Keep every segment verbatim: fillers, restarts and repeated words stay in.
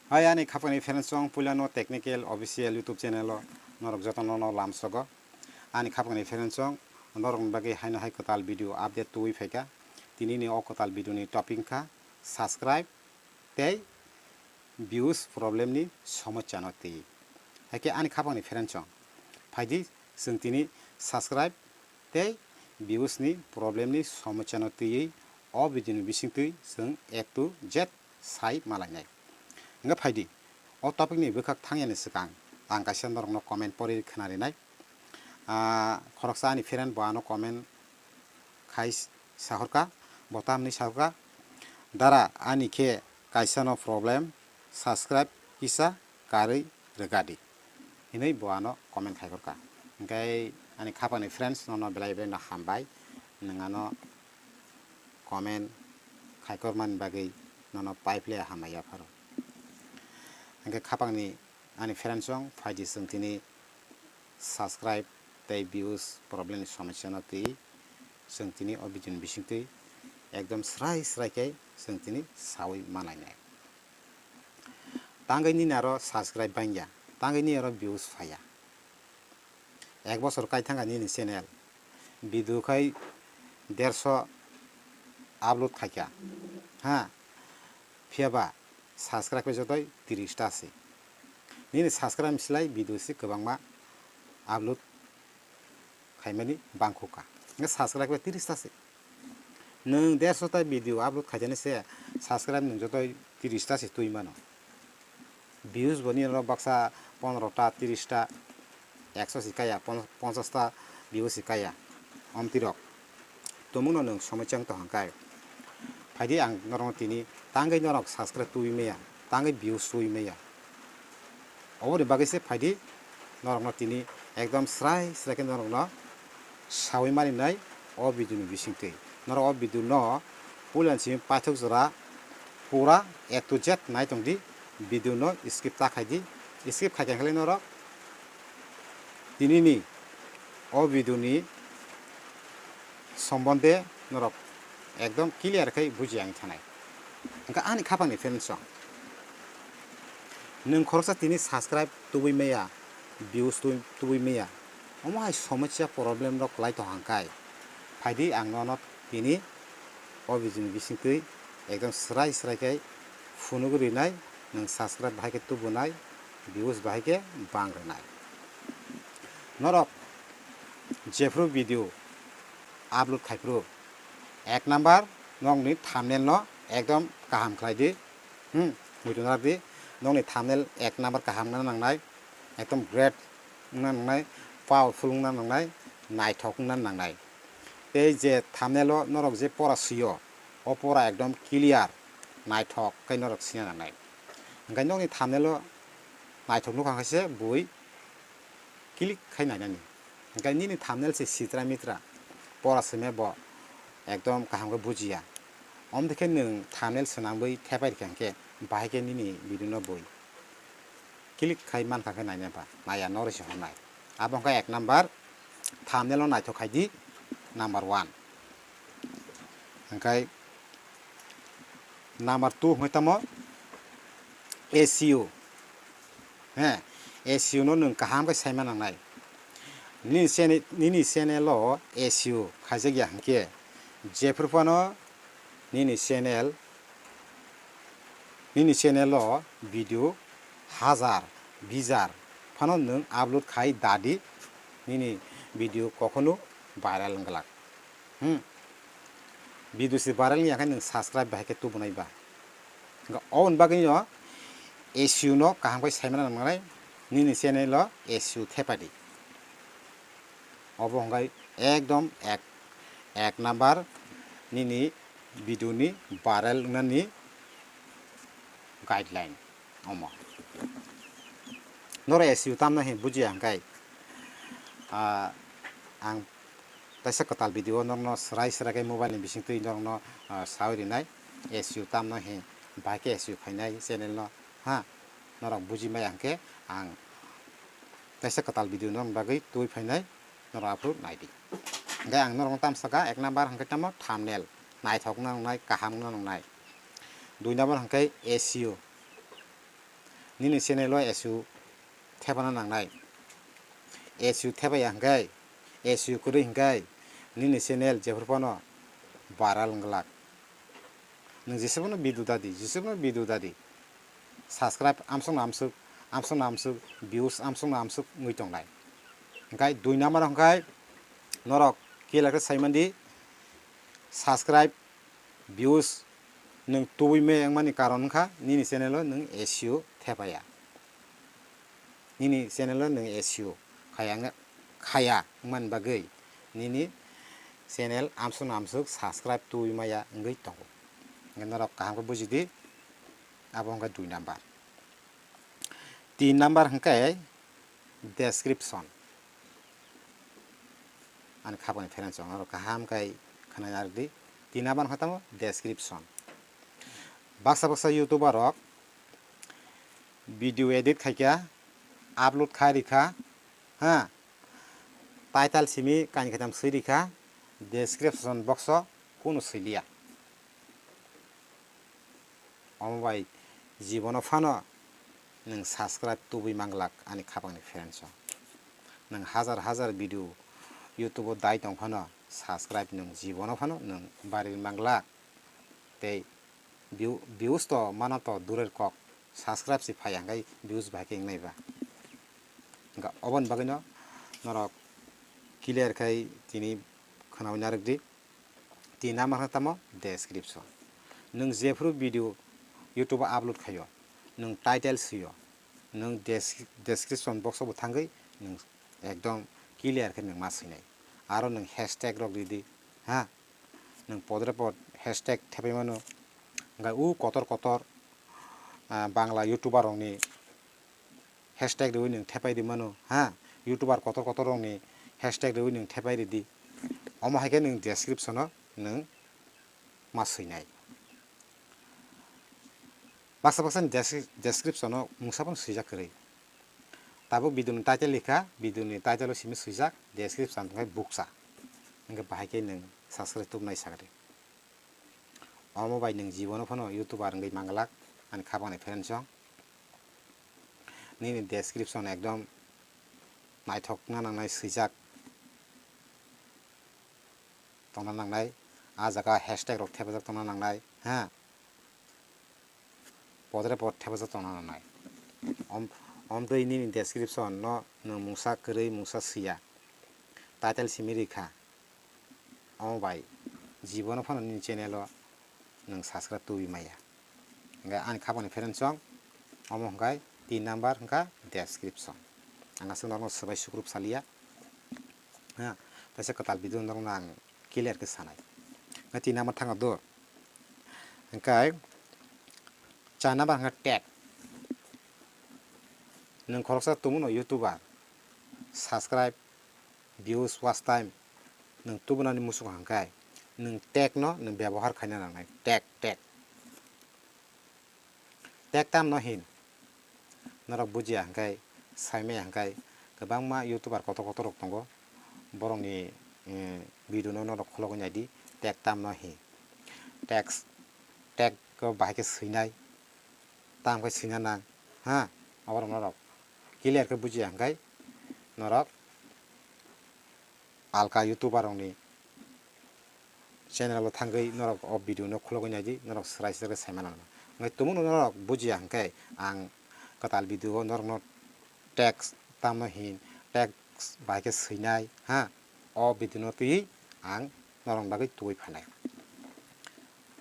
Hai ani khapangni friends song, puilano Technical Official YouTube channel o norok jotono no lamsogo. Ani khapangni friends song, norokni bagwi haino hai kwtal video update tubui phaikha. Tinini o kwtal video ni topic wngkha subscribe tei views problem ni somosya no twi. Haikhe ani khapangni friends song, phaidi chwng tini subscribe tei views ni problem ni somosya no twiwi o video ni bisingtwi chwng A to Z sai malainai. Hingkhe phaidi, o topic ni bwkhak thangyani swkang ang kaisa norokno comment pori khwnarinai. Ah, khoroksa ani friend bo ano comment khai sahorkha, bo tamni sahorkha, "Dara, ani khe kaisa no problem, subscribe kisa karwi rwgadi," hinwi bo ano comment khai horkha. Hingkhe ani khapangni friends, nono belai belai no hambai, nwng ano comment khaikormani bagwi nono pipe le hambai yapharo. Hingkhe khapangni ani friends song, phaidi chwng tini subscribe tei views problem ni somosya no twi chwng tini o video ni bisingtwi ekdom srai srai khe chwng tini sawi malainai. Tangwi nini aro subscribe bangya, tangwi nini aro views phaiya. Ek bosor kai thangkha nini channel, video khai derso upload khaikha, ha, phiyaba subscribe khe jotoi tiris ta se. Nini subscribe ni slai video se kwbangma upload khaimani bangkhuka. Hingkhe subscribe khe tiris ta se. Nwng derso ta video upload khaijani se subscribe nwng jotoi tiris ta se twi mano. Views bo nini rok baksa pondro ta, tiris ta, ekso si kaya, pon-, ponchas ta views si kaya. Omti rok. Tumungno nwng somoi chang tong hangkai. Phaidi ang norokno tini tangwi norok subscribe tubui maya, tangwi views tubui maya. Oboni bagwi se phaidi norokno tini ekdom srai srai khe norokno sawi maninai o video ni bisingtwi. Norok o video no puila ni simi paithak jora pura A to Z nai tong di, video no skip ta khai di, skip khai khe norok tinini o video ni sombonde norok ekdom clear khai buji ang thanai. Hingkhe ani khapangni friends song, nwng khoroksa tini subscribe tubui maya, views tu-, tubui maya, omo hai somosya problem rok kwlai tong hangkai, phaidi ang nono tini o video ni bisingtwi ekdom srai srai khe phunugwi rinai, nwng subscribe bahai khe tubunai, views bahai khe bang rwnai. Norok jephru video upload khaiphru, ek number nokni thumbnail no ekdom kaham khlai di, hmm, muitu narak di, nokni thumbnail ek number kaham wngna nangnai, ekdom great wngna nangnai, powerful wngna nangnai, naithok wngna nangnai. Tei je thumbnail o norok je pora swi o, o pora ekdom clear, naithok khe norok sina nangnai. Hingkhe nokni thumbnail o naithok nukha khe se bui click khai nainani. Hingkhe nini thumbnail se sitra mitra, pora swimai bo ekdom kaham khe bujiya. Omtwi khe nwng thumbnail swnamwi thepai rikha hingkhe bahai khe nini video no bui click khai mankha khe nainai ba, naiya noroi se hwnai. Abo hwnkha ek number, thumbnail no naithok khai di, number one. Hingkhe number two hwnkhe tamo S E O. He, S E O no nwng kaham khe saima nangnai. Nini channel, nini channel o S E O khaijak ya hwnkhe, jephru phano nini channel, nini channel o video hajar, bijar phano nwng upload khai dadi, nini video kokhonu viral wng glak. Hmm. Video se viral wngya khe nwng subscribe bahai khe tubunai ba. Hwnkhe oboni bagwino S E O no kaham khe saimana nangnai, nini channel o S E O thepadi. Obo hwnkhe ekdom ek, ek number nini video ni viral wngnani guideline omo. Norok S E O tamno hin bujiya hwnkhe, ah, ang kaisa kwtal video norokno swrai swrai khe mobile ni bisingtwi norokno, ah, sawi rinai, S E O tamno hin, bahai khe S E O khainai channel no, ha, norok buji maya hwnkhe ang kaisa kwtal video norokni bagwi tubui phainai, norok aphuru naidi. Hwnkhe ang norokno tamo saka, ek number hwnkhe tamo thumbnail, naithok wngna nangnai, kaham wngna nangnai. Dui number hwnkhe S E O. nini channel o S U thepana nangnai. S U thepaya hwnkhe, S U kwrwi hwnkhe nini channel jephru phano viral wngwlak. Nwng jesebono video dadi, jesebono video dadi. Subscribe amsokno amsok, amsokno amsok, views amsokno amsok wngwi tongnai. Hwnkhe dui number hwnkhe norok kila khe saimandi, subscribe, views nwng tubui me wngmani karon wngkha nini channel o nwng S U thepaya. Nini channel o nwng S U khaya wngna, khaya wngmani bagwi nini channel amsokno amsok subscribe tubui maya wngwi tongo. Hwnkhe norok kaham khe buji di, abo hwnkhe dui number. Tin number hwnkhe description. Ani khapangni pherensong norok kaham khe khwnai narwk di. Tin number hwnkhe tamo description. Baksa baksa YouTuber rok video edit khaikha, upload khai rikha, ha, title simi kainwi kaitam swi rikha, description box o kunu swi liya. Omo bai jibono phano nwng subscribe tubui manglak ani khapangni fans o. Nwng hajar hajar video YouTube o dai tong phano subscribe nwng jibono phano nwng bari manglak. Tei view, views to mano to durer kok, subscribe se phai hwnkhe views bahai khe wngnai ba. Hwnkhe oboni bagwino norok clear khai tini khwnaui narwk di. Tin number hwnkhe tamo description. Nwng jephru video YouTube o upload khaio, nwng title swio, nwng des-, description box o bo thangwi nwng ekdom clear khe nwng ma swinai. Aro nwng hashtag rok ridi, ha? Nwng podre pod hashtag thepai mano. Hwnkhe u kotor kotor, ah, Bangla YouTuber rokni hashtag riui nwng thepai ri mano, ha? YouTuber kotor kotor rokni hashtag riui nwng thepai ridi. Omo hai khe nwng description o nwng ma swinai. Baksa baksa ni descri-, description o mungsa phano swijak kwrwi. Tabuk video ni title likha, video ni title o simi swijak, description hwnkhe bukcha. Hwnkhe bahai khe nwng subscribe tubunai sakhe. Omo bai nwng jibono phano YouTuber wngwi manglak, ani khapangni fans o. Nini description ekdom naithokna nangnai swijak tongna nangnai. A jaga hashtag rok thepajak tongna nangnai, ha? Podre pod thepajak tongna nangnai. Om, omtwi nini description no nwng mungsa kwrwi mungsa swiya. Title simi rikha. Omo bai jibono phano nini channel o nwng subscribe tubui maya. Hwnkhe ani khapangni fans o, omo hwnkhe tin number hwnkha description. Ang aswk norokno swbai sukrup saliya. Ha, kaisa kwtal video norokno ang clear khe sanai. Hwnkhe tin number thangkha do. Hwnkhe char number hwnkha tag. Nwng khoroksa tongmano YouTuber, subscribe, views, watch time nwng tubunani muchung hwnkhe nwng tag no nwng byabohar khaina nangnai, tag, tag. Tag tamno hin? Norok bujiya hwnkhe, saimaya hwnkhe, kwbangma YouTuber kotor kotor rok tongo, borokni, eh, video no norok khologwi naidi, tag tamno hin? Tags, tag o bahai khe swinai, tam khe swina nang, ha, oborok norok clear khe bujiya hwnkhe norok alka YouTuber rokni channel o thangwi norok o video no khulogwi naidi, norok swrai swrai khe saimano. Hwnkhe tumungno norok bujiya hwnkhe ang kwtal video o norokno tags tamno hin, tags bahai khe swinai, ha, o video no twiwi ang norokni bagwi tubui phainai.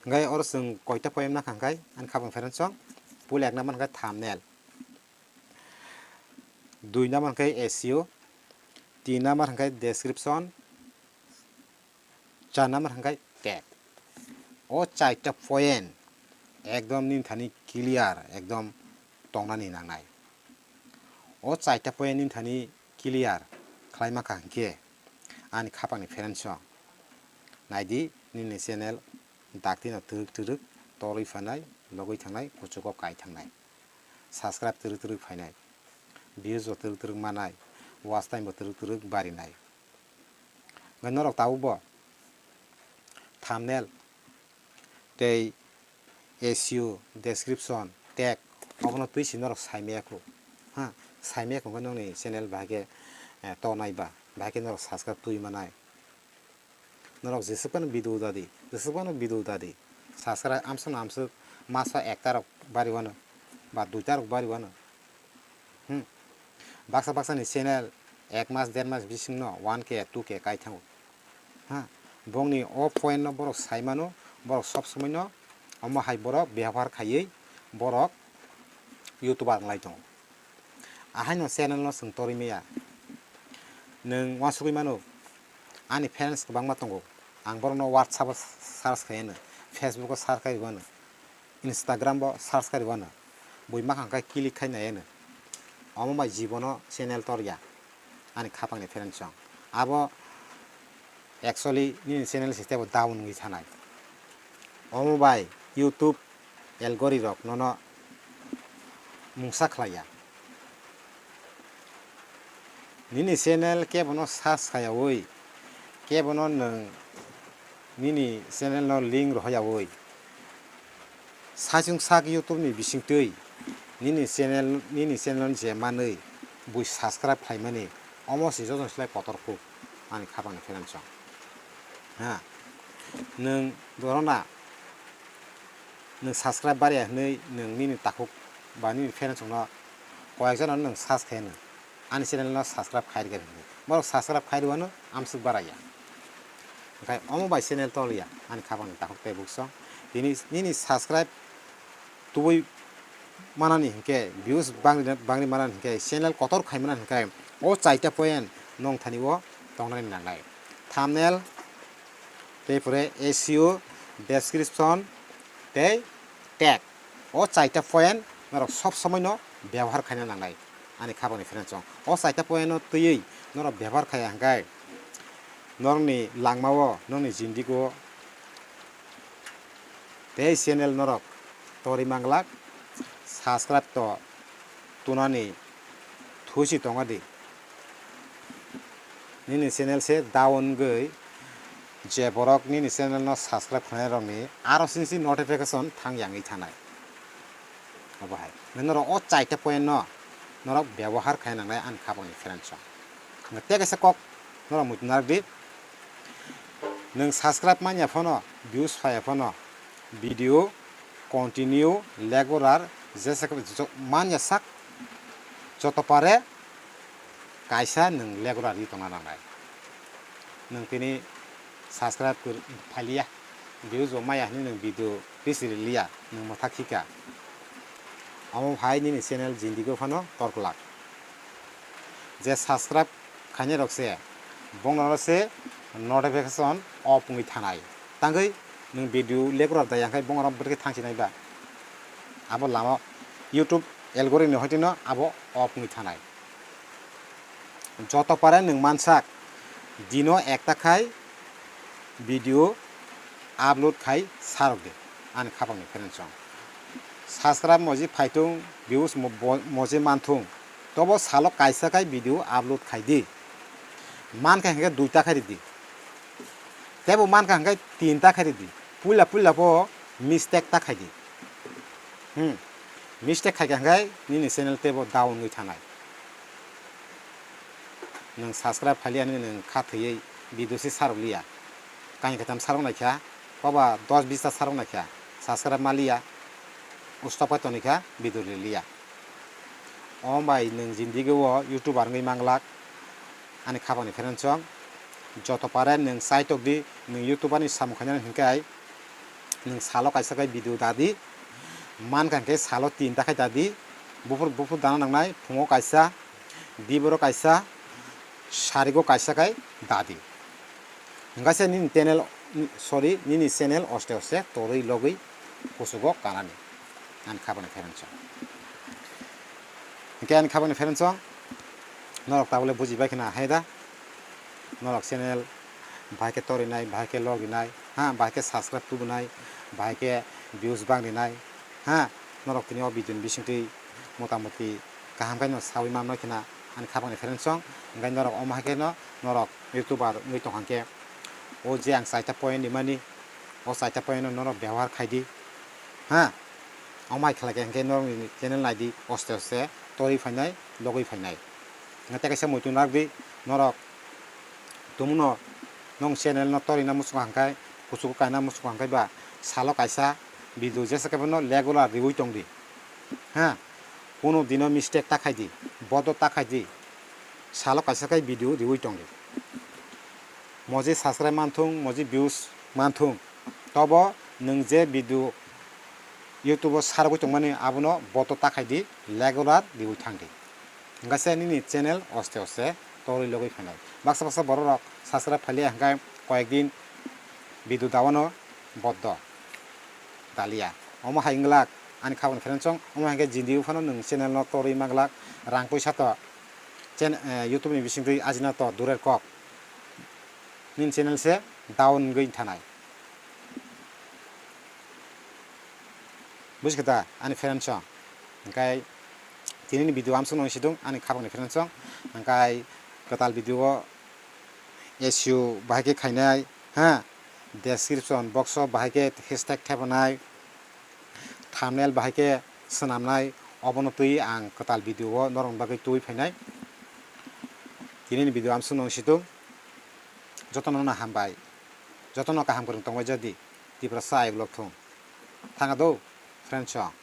Hwnkhe oro chwng koita point nakha hwnkhe ani khapang pherensong, puila ek number hwnkhe thumbnail. Dui number hwnkhe S E O, tin number hwnkhe description, char number hwnkhe tag. O chaita point ekdom nini thani clear ekdom tongnani nangnai. O chaita point nini thani clear khlai mankha hwnkhe ani khapangni fans o naidi, nini channel daktino twrwk twrwk torwi phanai, logwi thangnai, kuchugo kai thangnai. Subscribe twrwk twrwk phainai, views bo twrwk twrwk manai, watch time bo twrwk twrwk barinai. Hwnkhe norok tabukbo thumbnail tei S E O, description, tag Obono twi si norok saimaya kho. Ha, saimaya kho hwnkhe nokni channel bahai khe, eh, tonai ba, bahai khe norok subscribe twi manai. Norok jeswk phano video dadi, jeswk phano video dadi. Subscribe amswk no amswk masa ekta rok bari wano, ba duita rok bari wano. Hmm. Baksa baksa ni channel ek mas, der mas bising no one K, two K kai thango. Ha, bongni o point no borok sai mano, borok sob somoi no omo hai borok byabohar khaiwi borok YouTuber wnglai tongo. Ahaino channel no chwng torwi maya. Nwng uansugwi mano, ani fans kwbangma tongo, ang borokno WhatsApp o search khai ano, Facebook o search khai rw ano, Instagram bo search khai rw ano, bui makha hwnkhe click khai nai ano. Omo bai jibono channel tor ya, ani khapangni fans rok. Abo actually nini channel se teibo down wngwi thanai. Omo bai YouTube algorithm rok nono mungsa khlai ya. Nini channel kebono search khayawi, kebono nwng nini channel no link rohoyawi, saichung sak YouTube ni bisingtwi nini channel, nini channel je manwi bui subscribe khlaimani, omo se jotono slai kotor kuk ani khapangni fans rok. Ha, nwng dorona nwng subscribe bariya hwnwi nwng nini takhuk ba nini fans rokno koyekjono nwng search khai hwnwi ani channel no subscribe khai rwgwi hwnwi. Borok subscribe khai rwano amswk baraya. Hwnkhe omo bai channel toliya ani khapangni takhuk tei buksong. Tini nini subscribe tubui manani hwnkhe, views bangri, bangri manani hwnkhe, channel kotor khai manani hwnkhe o chaita point nongthani o tongnani nangnai. Thumbnail, tei pore S E O, description, tei tag. O chaita point norok sob somoi no byabohar khaina nangnai ani khapangni fans rok. O chaita point no twiwi norok byabohar khaiya hwnkhe norokni langmao, norokni jindigo tei channel norok torwi manglak, subscribe to tunani thusi tongo di. Nini channel se down wngwi je borok nini channel no subscribe khlainai rokni aro sini sini notification thang yangwi thanai. Obo hai. Norok o chaita point no norok byabohar khai nangnai ani khapangni fans rok. Tei kaisa kok norok muitu narwk di. Nwng subscribe manya phano, views phaiya phano, video continue legorar jesa khe jo-, manya sak joto pare kaisa nwng legorar ri tongna nangnai. Nwng tini subscribe kwrwi phailiya, views bo maya hwnwi nwng video bisi riliya, nwng mwthak khika. Omo hai nini channel jindigo phano torklak. Je subscribe khainai rok se, bongno se notification off wngwi thanai. Tangwi nwng video legorar da yang khai bongno bwtwi thangsinai ba. Abo lama YouTube algorithm ni hoitino abo off wngwi thanai. Joto pare nwng mansak, dino ekta khai video upload khai sarok de ani khapangni fans rok. Subscribe moji phaitung, views mo-, bo-, moji manthung, tobo salo kaisa khai video upload khai di. Mankha hwnkhe duita khai ridi. Tebo mankha hwnkhe tinta khai ridi. Puila puila bo mistake ta khai di. Hmm. Mistake khai kha hwnkhe nini channel tebo down wngwi thanai. Nwng subscribe phailiya hwnwi nwng kha thwiwi video se sarok liya. Kainwi kaitham sarok naikha, koba dos bista sarok naikha, subscribe ma liya, ustok pai tongwi kha video riliya. Omo bai nwng jindigo o YouTuber wngwi manglak ani khapangni fans rok. Joto pare nwng chaitok di, nwng YouTuber ni samung khainani hwnkhe nwng salo kaisa khai video dadi, mankha hwnkhe salo tinta khai dadi, buphur buphur dana nangnai, phungo kaisa, diboro kaisa, sarigo kaisa khai dadi. Hwnkhe se nini channel, sorry, nini channel oste oste torwi logwi kuchugo kanani. Ani khapangni fans rok. Hwnkhe ani khapangni fans rok, norok tabole bujibai khna hai da? Norok channel bahai khe torinai, bahai khe loginai, ha, bahai khe subscribe tubunai, bahai khe views bangrinai, ha, norok tini o video ni bisingtwi motamoti kaham khe no sawi manno khna ani khapangni fans rok. Hwnkhe norok omo hai khe no norok YouTuber wngwi tong kha khe, o je ang chaita point rimani, o chaita point no norok byabohar khai di, ha. Omo hai khlai khe hwnkhe norokni channel naidi oste oste torwi phainai, logwi phainai. Hwnkhe tei kaisa muitu nakdi norok tumuno nwng channel no torina muchungo hwnkhe, kuchugo kaina muchungo hwnkhe ba salo kaisa video jesa khe bono regular riui tongdi. Ha, kunu dino mistake ta khaidi, bodo ta khaidi, salo kaisa khe video riui tongdi. Moji subscribe manthung, moji views manthung, tobo nwng je video YouTube o sarogwi tongmani abono boto ta khaidi, regular riui thangdi. Hwnkhe se nini channel oste oste torwi logwi phainai. Baksa baksa borok rok subscribe phailiya hwnkhe koyekdin video dawano boddo daliya. Omo hai wngglak ani khabangni pherensong, omo hai khe jindi phano nwng channel no torwi manglak, rang puisa to chen-, eh, YouTube ni bisingtwi ajina to durer kok. Nini channel se down wngwi thanai. Buji khe da ani pherensong? Hwnkhe tini ni video amsuk nang sidung ani khabangni pherensong. Hwnkhe kwtal video o S U bahai khe khainai, ha, description box o bahai khe hashtag thepanai, thumbnail bahai khe swnamnai, obono twi ang kwtal video o norokni bagwi twi phainai. Tini ni video amsuk nang sidung. Jotono no hambai. Jotono kaham kwrwng tongbai jadi. Tiprasa ayuk lok thung. Thanga do, friend song.